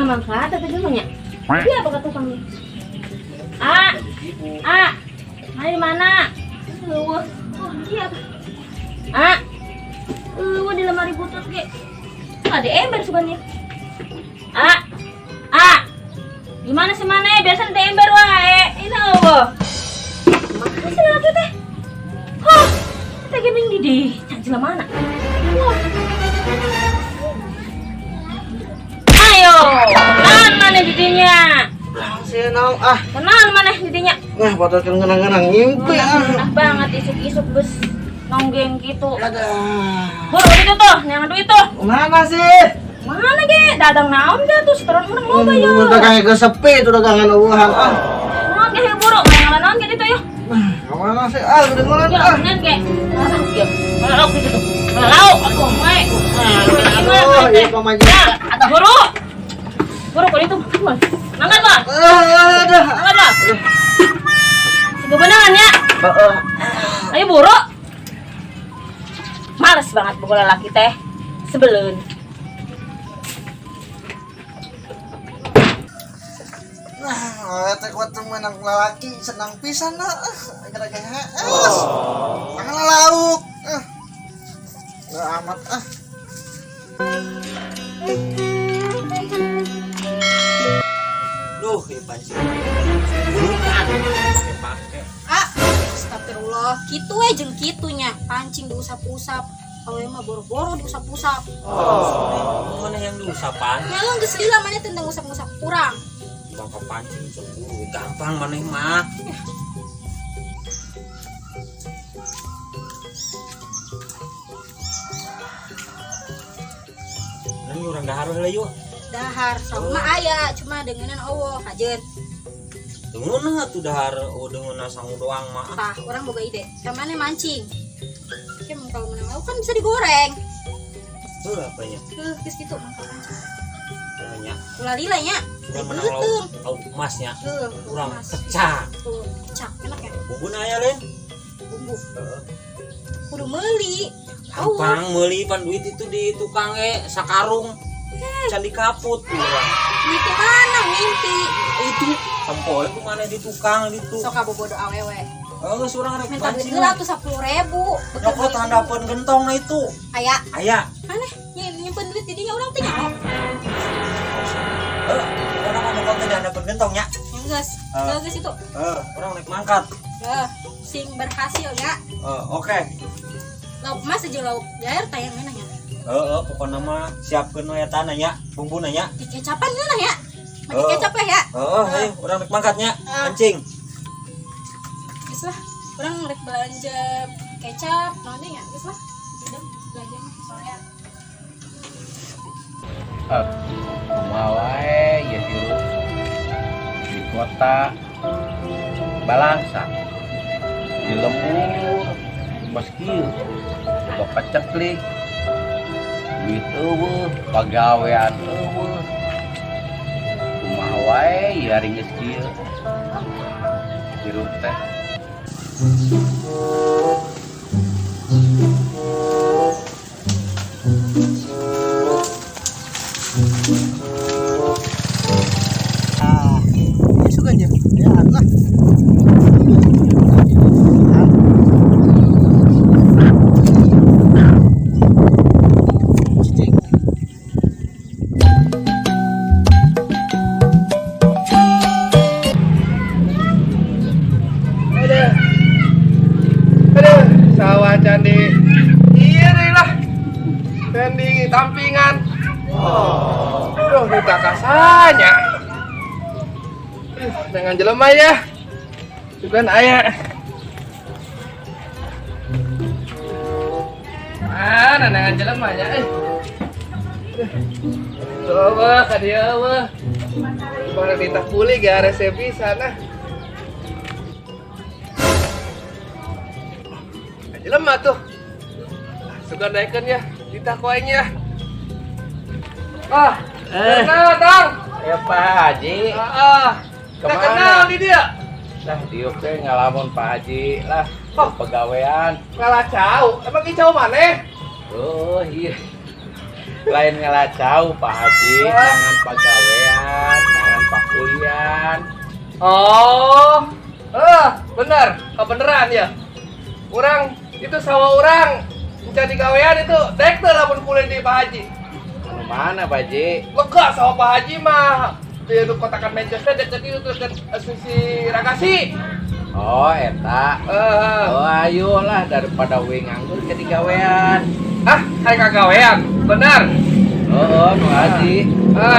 Mana mangkat atau gimana? Dia apa ke tukangnya? Ah, ah, mana di mana? Oh, dia apa? Ah, di lemari butut ge. Ada ember sugannya. Ah, ah, gimana sih mana? Biasa ada ember wae. Ini apa? Mana sih lagi teh? Hah, kita gini di deh. Cancil mana? Wah. Ayo, kenal mana didinya? Senang ah. Kenal mana didinya? Nah, padahal kan ngenang-ngenang ngimpi ah. Nah banget isuk-isuk bus nonggeng gitu. Aduh. Buru itu tuh, yang duit tuh. Mana sih? Mana ge? Dadang naon ge tuh setoran urang loba yo. Dagang ke sepi itu dagangan eueuhan ah. Naon ge buru, mana naon ge ditu yo. Mana sih ah udah mana Ya, ah. bener ge. Lauk ge. Lauk gitu tuh. Lauk aku mae. Aduh, ieu pamajikan. Buru. Buru kok itu. Mangkat, Bang. Aduh. Mangkat, Bang. Kebenaran ya. Heeh. Ayo buru. Males banget boga laki teh. Sebelun. Nah, teh kuat menang lalaki senang pisan lah. Gara GHS. Tangan lauk. Ah. Nggak amat ah. Duh, ya pancing. Bukan. Pakai. Ah, astagfirullah. Kitu we jeung kitunya, pancing diusap-usap. Awe mah boro-boro diusap-usap. Oh, mana yang diusapan? Ya lu geus lila mana tentang usap-usap kurang. Bangka pancing cemburu gampang maneh mah. Nang urang dahar heula yuk. Dahar sama aya cuma dengenan eueuh kajeun. Dengeuna atuh dahar oh dengeuna sangu doang mah. Tah, urang boga ide. Kamane mancing. Oke, mun kalau menang lauk kan bisa digoreng. Heuh apanya? Heuh, geus kitu mangka pancing. Nya. Ulah lila nya. Udah menang lauk, lauk emasnya. Heuh, Urang emas. pecah. Tuh, pecah enak ya. Bumbuna aya lain. Bumbu. Kudu meuli. Gampang meuli pan duit itu di tukang sakarung. Can dikaput urang. Duit di mana mimpi? Itu tempoe ku mana di tukang itu. Sok kabobodo awewe. Oh, geus urang rek Minta duit pancing. heula tuh 10.000. Nyokot handapeun gentong na itu. Aya. Aya. Aneh, nyimpen duit di dinya urang teh nyaho. Heuh, urang mah nyokot teh di handapeun gentong nya. Geus, geus itu. Heuh, urang naik mangkat. Heuh, sing berhasil ya. Heuh, oke. Lauk mas aja lauk jair tayang mana nya. Heeh, pokona mah siapkeun we eta nya, bumbuna nya. Dikecapan ngeunah ya. Make kecap ya. Heeh, ayo urang naik mangkat nya, mancing. Geus lah, urang rek belanja kecap, naon nya, geus lah. Udah belanja mah soalnya. Kumaha wae ya hirup di kota balangsa di lembur kos kieu boga paceklik duit eueuh pagawean eueuh kumaha wae ya ari geus kieu hirup teh. Ah, ini suka aja. Ya, lah. Cicing. Aduh. Aduh, sawah candi. Iya deh lah. Candi tampingan. Aduh, nu kasanya. Jangan jelema ya. Juga aya. Mana nangan jelema ya? Coba ka dieu mah. Barang ditah pulih ge resep pisan ah. Jelema tuh. Suka naikkan ya, ditah koinnya. Ah, kenal tang. Ya Pak Haji. Ah, kita Kemana? kenal di dia. Lah diuk teh ngalamun Pak Haji lah. Oh. Pegawean. Ngalah cau. Emang ki cau maneh? Oh iya. Lain ngalah cau Pak Haji, jangan pagawean. Oh, bener, kebeneran ya. Urang itu sawah urang mencari gawean itu dek teu lamun kuliah di Pak Haji. Anu mana Pak Haji? Lega sawah Pak Haji mah di kotakan Manchester deket itu deket si Ragasi. Oh, eta. Oh, ayo lah daripada we nganggur jadi gawean. Ah, hai kagawean. Bener. Oh, nu Haji.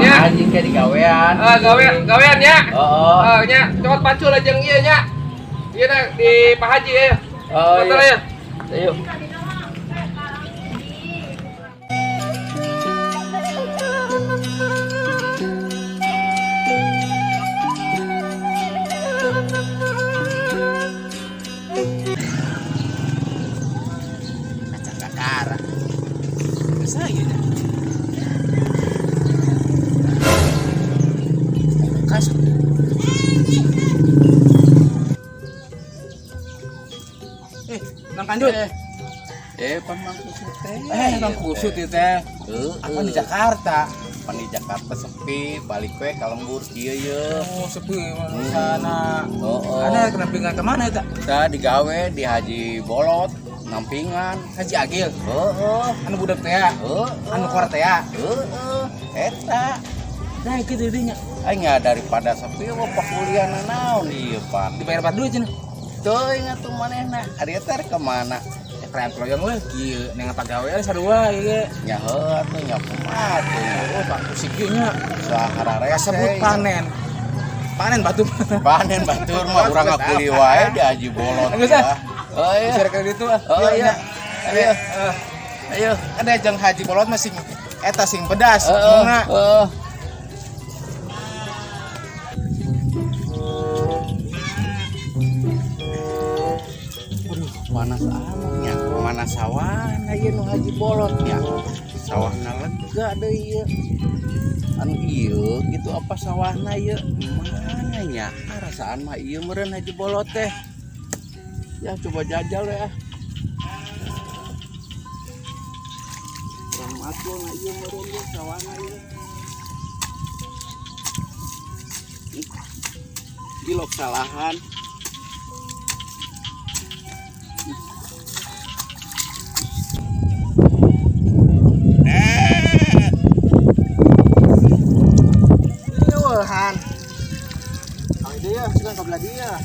Nya. Haji ke digawean. Gawean nya. Heeh. Nya, cokot pacul aja ieu nya. Ieu na di Pak Haji ya. Oh, iya. Ayo. Kacang kakara. Bisa ieu nya. Kas. Bang Kandut. Pan Mang Kusut teh. Bang Kusut ieu teh. Apa di Jakarta? Pan di Jakarta sepi, balik we ka lembur kieu ye. Oh, sepi sana. Heeh. Ana kenampingan ke mana eta? Tah digawe di Haji Bolot, nampingan. Haji Agil. Heeh. Anu budak teh ya? Heeh. Anu kor teh ya? Heeh. Eta. Nah, kitu dinya. Aing daripada sepi we pakuliahna naon ieu pan. Dibayar 4 duit cenah. Teuing atuh manehna. Ari teh rek ka mana? Keren peloyong we kieu neng pagawean sarua ieu. Nya heuh atuh nya kumaha atuh. Oh, Pak Kusik kieu nya. Sahara rese. Kasebut panen. Panen batu. Panen batur mah urang ngakuli wae di Haji Bolot. Geus ah. Oh iya. Bisa rek ditu ah. Oh iya. Ayo. Ayo. Ada jeung Haji Bolot mah sing eta sing pedas. Heeh. Heeh. Panas amatnya, mana sawahna ieu nu Haji Bolot nya. Sawahna lega deui ieu. Anu ieu kitu apa sawahna ieu? Mana nya? Ah, rasaan mah ieu meureun Haji Bolot teh. Ya coba jajal ya. Urang matul na ieu meureun ieu sawahna ieu. Ilok salahan. Han. Oh dia suka kebelah dia.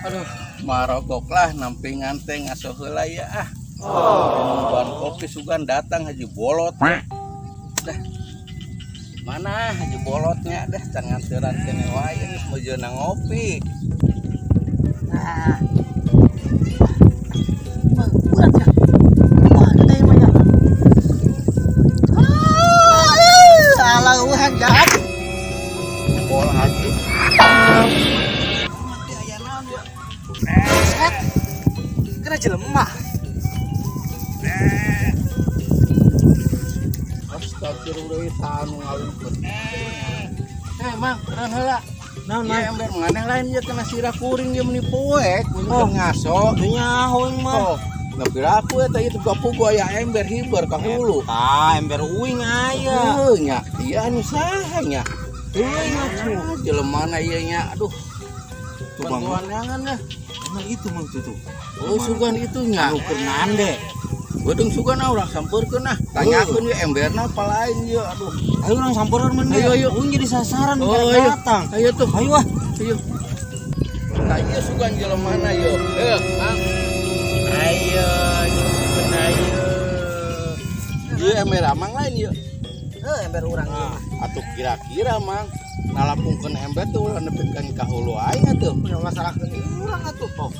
Aduh, marogok lah nampingan teh ngaso heula ya ah. Oh. Kopi sugan datang Haji Bolot. Dah. Mana Haji Bolotnya dah can nganteran kene wae geus mejeuna ngopi. Nah. Berat ya. Wah, gede mah ya. Ah, alah uhan jahat. Bol Haji. Mati aya naon ya. Set. Kena jelema. Astagfirullah tanu ngalungkeun. Mang, keun heula. Naon, Ieu ember maneh lain ieu kena sirah kuring ieu meuni poek, oh ngaso. Nyaho mah. Oh, ngapiraku eta ieu teu pugu aya ember hiber ka hulu. Ah, ember uing aya. Heuh nya, ieu anu saha nya? Teuing atuh, jelemana ieu nya. Aduh. Bantuan nyangan ya. Emang itu mang tuh. Oh, sugan itu nya. Anu keur nande. Beudeung sugan urang sampeurkeun ah. Tanyakeun ieu emberna apa lain ieu. Aduh. Ayo urang sampeurkeun mun Ayo, ayo. Uing jadi sasaran Oh, karek ayo. datang. Ayo tuh. Ayo ah. Ayo. Nah, ieu sugan jelemana ieu. Heuh, Mang. Ayo, nyebut ayo. Ieu ember amang lain ieu. Heuh, ember urang ieu. Atuh kira-kira Mang, nalapungkeun ember tuh ulah nepikeun ka hulu aing atuh. Punya masalah urang atuh. Oh.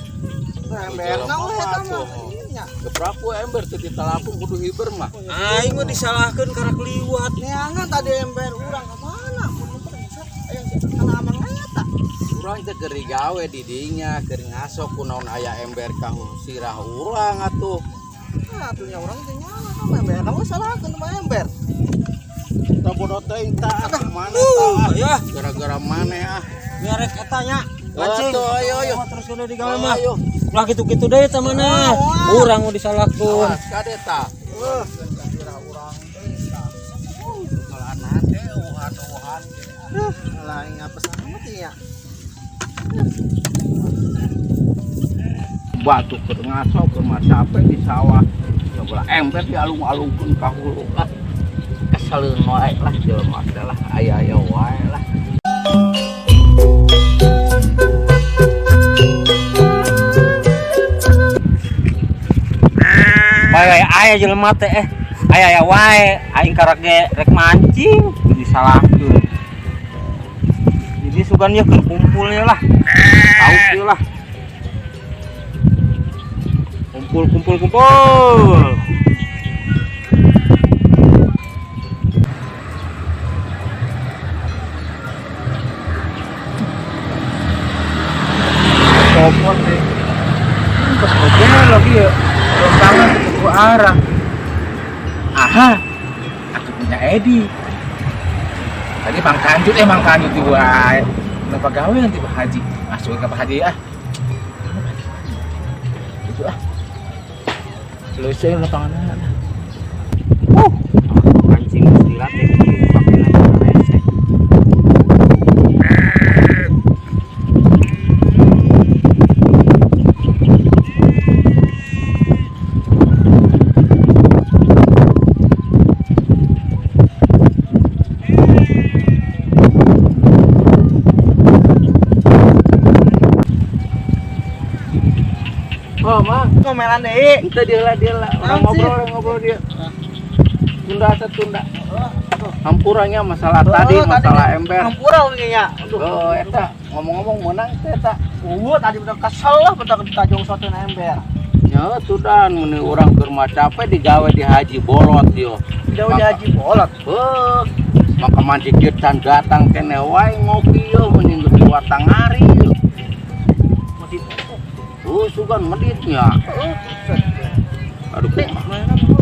Nah, emberna we eta mah. Nya. Gepraku ember teu ditalapung kudu hiber mah. Aing mah disalahkeun karek liwat. Neangan tadi ember urang ka mana? Mun ember bisa aya kana amang eta. Urang teh keur digawe di dinya, keur ngaso kunaon aya ember ka sirah urang atuh. Nah, atuh nya urang teh nyala ka ember. Kamu salahkeun mah ember. Tah bodoh teuing tah. Mana tah? Ya. Gara-gara mana ah? Ngarek eta nya. Mancing. Ayo ayo. Terus kudu digawe mah. Ulah gitu-gitu deui tah mana. Urang mau disalahkeun. Awas kade tah. Ngelanan teh uhan-uhan. Aduh, lain apa sama ya. Batu keur ngaso keur mah capek di sawah. Coba ember dialung-alungkeun ka hulu lah. Keseleun wae lah jelema teh lah aya-aya wae lah. Bae aya jelema teh aya aya wae aing karak ge rek mancing disalahkeun. Jadi sugan ye keur kumpul ye lah. Lauk ye lah. Kumpul kumpul kumpul. Copot deh. Pas ngobrol lagi ya. Tangan ke arah. Aha, aku punya Edi. Tadi Mang Kanjut, Mang Kanjut juga. Kenapa gawe nanti Pak Haji? Masuk ke Pak Haji ah. Itu ah. Selesai lapangan. Mancing mesti dilatih pakai rese. Oh, Mang, Ngomelan deui. Ente dia lah. Orang ngobrol dia. Tunda tunda. Hampurannya masalah tadi, masalah ember. Hampura nya. Aduh. Oh, eta ngomong-ngomong menang teh eta. Tadi udah kesel lah betul ditajong suatu ember. Nya tuh dan mun urang keur mah capek digawe di Haji Bolot yo. Digawe di Haji Bolot. Heuh. Maka mancing kieu can datang keneh wae ngopi yo mending geus diwatang ari yo. Medit. Sugan meditnya. Aduh,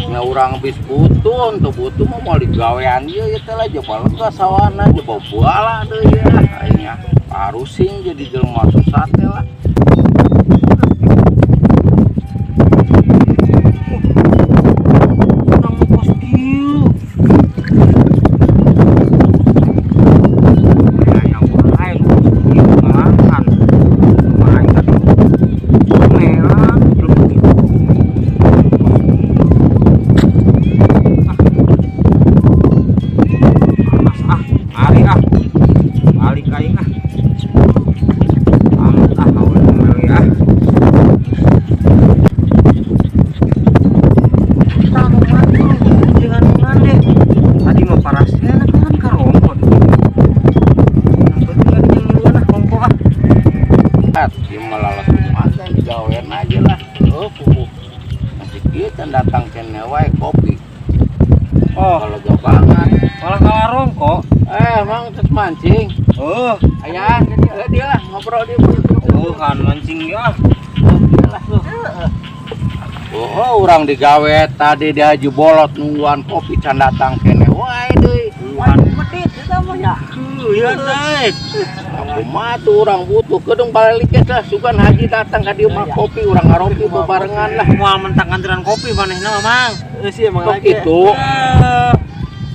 nya urang habis butuh, untuk butuh mah mau digawean ieu ieu teh lah coba lega sawana, coba bala deui ya. Aing parusing jadi jelema susah teh lah. Urang mah kos kieu. Aya wae nu kos kieu ngalahan. Kumaha aing tadi? Melang jelema kitu. Panas ah, mari ah. Balik aing ah. Amat ah, awal kembali ah. Kita mau mandi, jangan mandi. Tadi mah parasnya enak kan karompot. Yang penting lagi yang ngiluan ah, kompok ah. Dia malah langsung makan, digawean aja lah. Oh, kuku. Nanti kita datang keneh wae kopi. Oh, kalau lega banget. Malah ka warung kok. Emang terus mancing. Oh, ayah, dia lah ngobrol dia. Oh, kan mancing ya. Oh, orang digawe tadi di Haji Bolot nungguan kopi can datang keneh wae deui. Medit eta mah ya. Iya, deui. Aku mah tuh orang butuh kedung balik lah sugan haji datang ka dieu mah kopi urang ngaropi bebarengan lah. Moal mentang antrian kopi manehna mah, Mang. Heuh sih emang Kok gitu.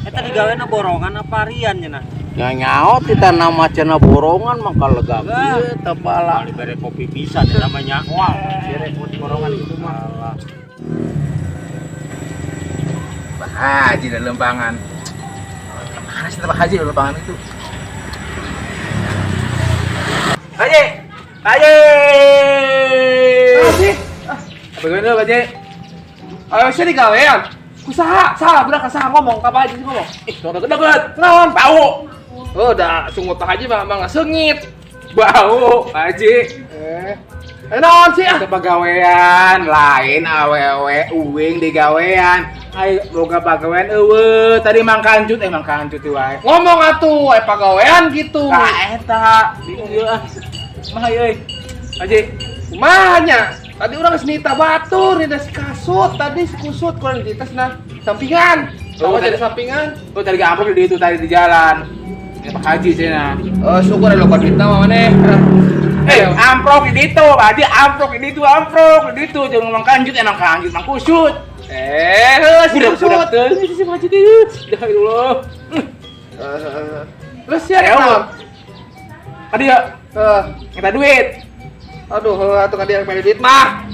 Eta digawena borongan apa harian cenah? Nya nyaot kita nama cenah borongan mah lega kieu teh bala. Dibere kopi bisa deh namanya. Moal sire borongan gitu mah. Pak Haji dan lembangan. Mana sih Pak Haji dan lembangan itu? Haji, Haji. Haji. Bagaimana Pak Haji? Ayo sih digawean. Kusaha, saha budak saha ngomong ka Pak Haji ngomong. Ih, udah gede. Naon? Bau. Oh, dah sungut Pak Haji mah mah sengit. Bau, Pak Haji. Naon sih ah? Itu pagawean lain awewe uing digawean. Ayo boga pagawean eueuh. Tadi Mang Kanjut wae. Ngomong atuh, pagawean gitu. Tah eta, di ieu ah. Mah euy. Haji, kumaha nya? Tadi urang geus nita batur, nita si kasut, tadi si kusut kurang di tas nah sampingan. Oh, jadi sampingan. Tuh tadi amplop di itu tadi di jalan. Ya Pak Haji cenah. Oh, syukur ada loba duitna mah maneh. Amplop di itu, Pak Haji amplop di itu, amplop di itu jeung Mang Kanjut, emang Kanjut Mang Kusut. Heuh, si Kusut. Teuing si Pak Haji teh. Ya Allah. Terus sia naon? Tadi ya, minta duit. Aduh, atuh ka dia mere duit mah.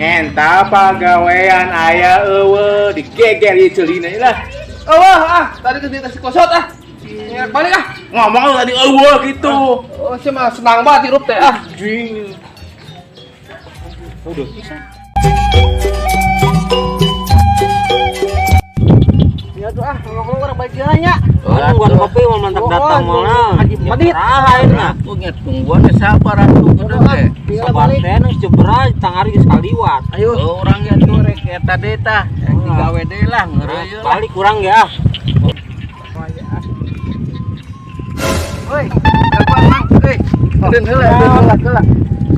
Ngenta pagawean aya eueuh digeger ieu ceulina lah. Eueuh ah, tadi geus dikasih kosot ah. Ngerak balik ah. Ngomong lu tadi eueuh gitu. Oh, sia mah senang banget hirup teh ah. Jing. Udah pisan. Ya tuh ah, ngomong orang baik nya. Nungguan kopi mau mantap datang mau nah. Madit. Akhirnya. Tuh nget tungguan teh sabar atuh gede teh. Sabar teh nang jebra tangari geus kaliwat. Ayo. Oh, urang ya tuh rek eta deui tah. Digawe deui lah ngeureuyeuh. Balik kurang ya. Woi, kapan mang? Euy, deun heula, deun heula, heula.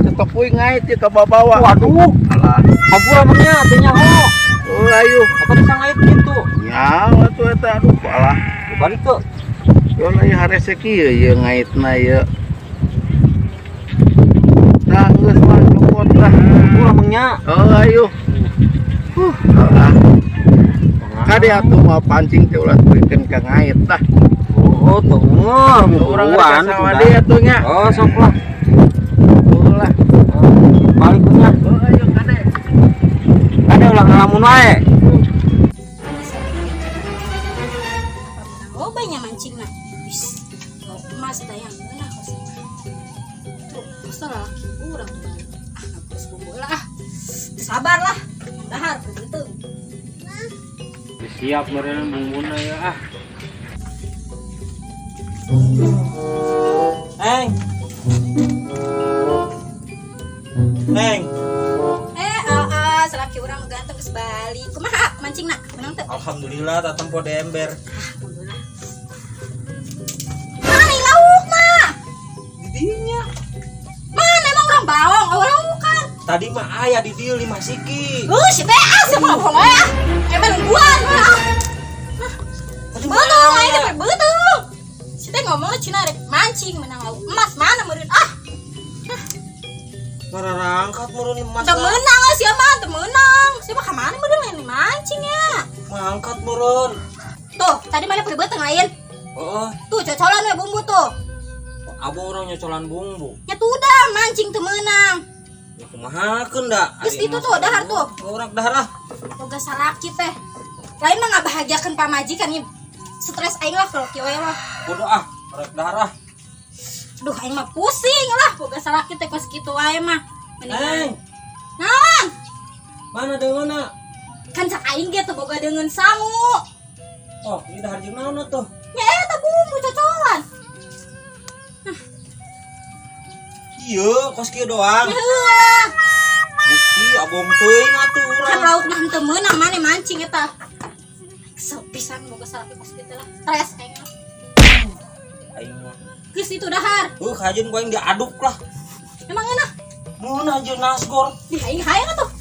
Cetok kuing ngait ieu ka bawa. Waduh. Alah. Kabur emangnya teu nyaho. Oh, ayo. Apa bisa ngait gitu? Nyawa tuh eta aduh alah. Balik tuh. Yo lah ieu harese kieu ieu ngaitna ieu. Tah geus mah copot lah. Kabur emangnya. Oh, ayo. Alah. Kade atuh mah pancing teh ulah teuikeun ka ngait tah. Oh, tuh. Urang rek ka sawah deui atuh nya. Oh, sok lah. Oh lah. Balik nya. Oh, ayo kade. Kade ulah ngalamun wae. Oh, banyak mancing nah. Wis, emas tayang nah kos. Tuh, masa laki urang tuh. Ah, ngapus bola ah. Sabar lah. Dahar begitu. Siap meureun bumbuna ya ah. Neng. Neng. Salaki urang ganteng geus balik. Kumaha mancing nak? Menang teu? Alhamdulillah tak tempo di ember. Alhamdulillah. Mana lauk mah? Di dinya. Mana emang orang bawang, orang bukan. Tadi mah aya di dieu 5 siki. Si teh ah, siapa ngomong ah. Emang nungguan ah. Betul, aing teh betul. Si teh ngomongna cina rek mancing menang lauk emas mana meureun ah. Mararangkat meureun emas. Teu meunang ah sia mah, teu meunang. Sia mah ka mana meureun lain mancing ya. Mangkat meureun. Tuh, tadi mana peribet lain. Heeh. Tuh cocolan we bumbu tuh. Abo urang nyocolan bumbu. Nya tuh dah mancing teu meunang. Ya kumahakeun da? Geus ditu tuh dahar tuh. Urang dahar ah. Boga salaki teh. Lain mah ngabahagiakeun pamajikan nya. Stres aing lah kalau kieu lah. Bodoh ah, rek dahar ah. Duh aing mah pusing lah boga salaki teh kos kitu wae mah. Neng. Naon? Mana deungeunna? Kan cak aing ge teu boga deungeun sangu. Oh, ieu dahar jeung naon tuh? Nya eta bumbu cocolan. Ieu kos kieu doang. Heuh. Gusti abong teuing atuh urang. Kan lauk mah henteu meunang mane mancing eta. Kesel pisan boga salaki kos kitu lah. Stres aing mah. Aing mah. Geus itu dahar. Heuh, kajeun ku aing diaduk lah. Emang enak? Meunang jeung nasgor. Di aing hayang atuh.